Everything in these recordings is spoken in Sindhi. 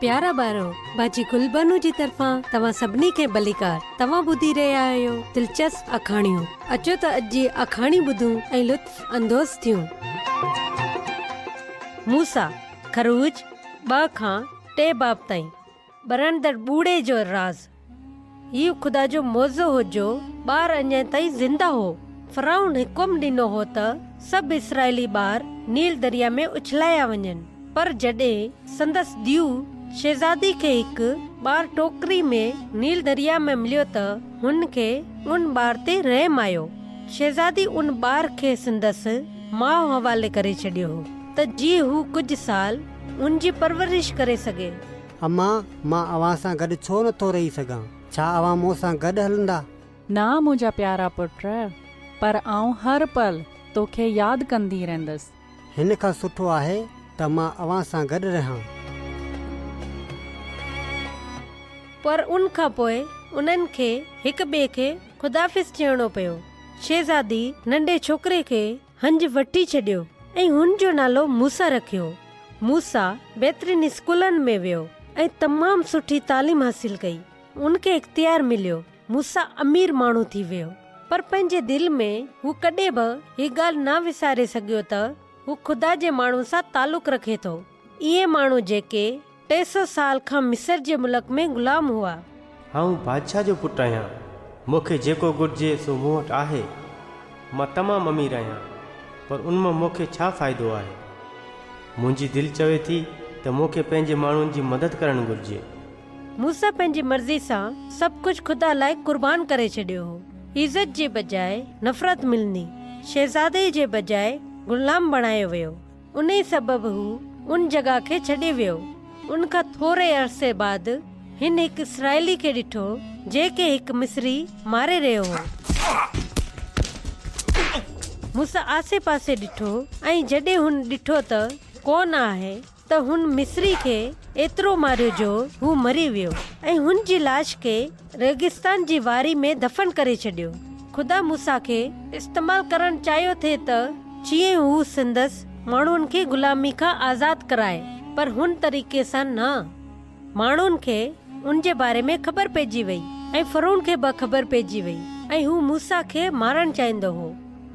پيارا ٻارو، باجي گلبانو جي طرفان توهان سڀني کي ڀليڪار. توهان ٻڌي رهيا آهيو دلچسپ آکاڻيون. اچو ته اڄ جي آکاڻي ٻڌون ۽ لطف اندوز ٿيون. موسيٰ، خروج ٻه کان ٽي باب تائين، ٻرندڙ ٻوڙي جو راز. هيء خدا جو معجزو هو جو ٻار اڃا تائين زنده هو. فرعون حڪم ڏنو هو ته سڀ اسرائيلي ٻار نيل درياء ۾ اڇلايا وڃن. پر جڏهن سندس ڌيء شهزادي کي هڪ ٻار ٽوڪري ۾ نيل درياء ۾ مليو ته هن کي ان ٻار تي رحم آيو. شهزادي ان ٻار کي سندس ماء حوالي ڪري ڇڏيو هو ته جيئن هو ڪجهه سال ان جي پرورش ڪري سگهي. اما، مان اوهان سان گڏ ڇو نه ٿو رهي سگهان؟ ڇا اوهان مون سان گڏ هلندا؟ نه منهنجا پيارا پٽ، پر آئون هر پل توکي ياد ڪندي رهندس. هن کان سٺو آهي ته مان اوهان سان گڏ رهان. پر ان کان پوء انهن کي هڪ ٻئي کي خداحافظ چوڻو پيو. شهزادي ننڍي ڇوڪري کي هنج وٺي ڇڏيو ۽ هن جو نالو موسيٰ رکيو. موسيٰ بهترين اسڪولن ۾ ويو ۽ تمام سٺي تعليم حاصل ڪئي. هن کي اختيار مليو. موسيٰ امير ماڻهو ٿي ويو. پر پنهنجي دل ۾ هو ڪڏهن به هي ڳالهه نه وساري سگهيو ته هو خدا جي ماڻهن سان تعلق رکي ٿو. اهي ماڻهو جيڪي 300 سال کان مصر جي ملڪ ۾ غلام هئا. آئون بادشاهه جو پٽ آهيان. مون کي جيڪو گهرجي سو مون وٽ آهي. مان تمام امير آهيان، پر ان مان مون کي ڇا فائدو آهي؟ منهنجي دل چوي ٿي ته مون کي پنهنجي ماڻهن جي مدد ڪرڻ گهرجي. موسيٰ پنهنجي مرضي سان سڀ ڪجهه خدا لاء قربان ڪري ڇڏيو هو. عزت جي بجاء نفرت ملندي، شهزادي جي بجاء غلام بڻايو ويو. انهي سبب هو ان جڳهه کي ڇڏي ويو. ان کان ٿوري عرصي بعد هن هڪ اسرائيلي کي ڏٺو جنهن کي هڪ مصري ماري رهيو هو. موسيٰ آسي پاسي ڏٺو ۽ جڏهن هن ڏٺو ته ڪو نه آهي ته هن مصري کي ايترو ماريو جو هو مري ويو ۽ هن جي لاش کي ريگستان جي واري ۾ دفن ڪري ڇڏيو. خدا موسيٰ کي استعمال ڪرڻ چاهيو ٿي ته جيئن هو سندس ماڻهن کي غلامي کان آزاد ڪرائي، پر هن طريقي سان نه. ماڻهن کي ان جي باري ۾ خبر پئجي وئي ۽ فرعون کي به خبر پئجي وئي ۽ هو موسيٰ کي مارڻ چاهيندو هو.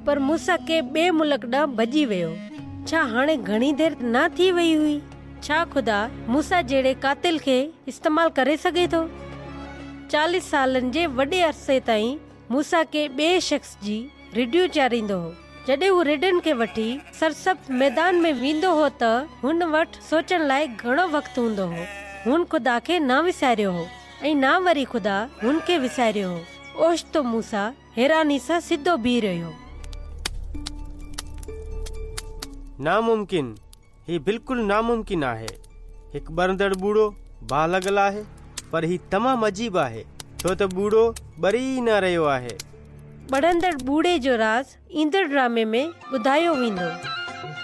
پر موسيٰ ڪنهن ٻئي ملڪ ڏانهن ڀڄي ويو. ڇا هاڻي گهڻي دير نه ٿي وئي هئي؟ ڇا خدا موسيٰ جهڙي قاتل کي استعمال ڪري سگهي ٿو؟ 40 سالن جي وڏي عرصي تائين موسيٰ ڪنهن ٻئي شخص جي رڍيون چاريندو هو. جڏهن هو رڍن کي وٺي سرسبز ميدان ۾ ويندو هو ته هن وٽ سوچڻ لاء گهڻو وقت هوندو هو. هن خدا کي نه وساريو هو ۽ نه وري خدا هن کي وساريو هو. اوچتو موسيٰ حيراني سان سڌو بيهي رهيو. ناممڪن! هي بلڪل ناممڪن آهي. هڪ ٻرندڙ ٻوڙو باهه لڳل آهي، پر هي تمام عجيب آهي، ڇو ته ٻوڙو ٻري ئي نه رهيو آهي. ٻرندڙ ٻوڙي جو راز ايندڙ ڊرامي ۾ ٻڌايو ويندو.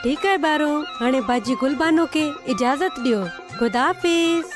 ٺيڪ آهي ٻارو، هاڻي باجي گل بانو کي اجازت ڏيو. خدا حافظ.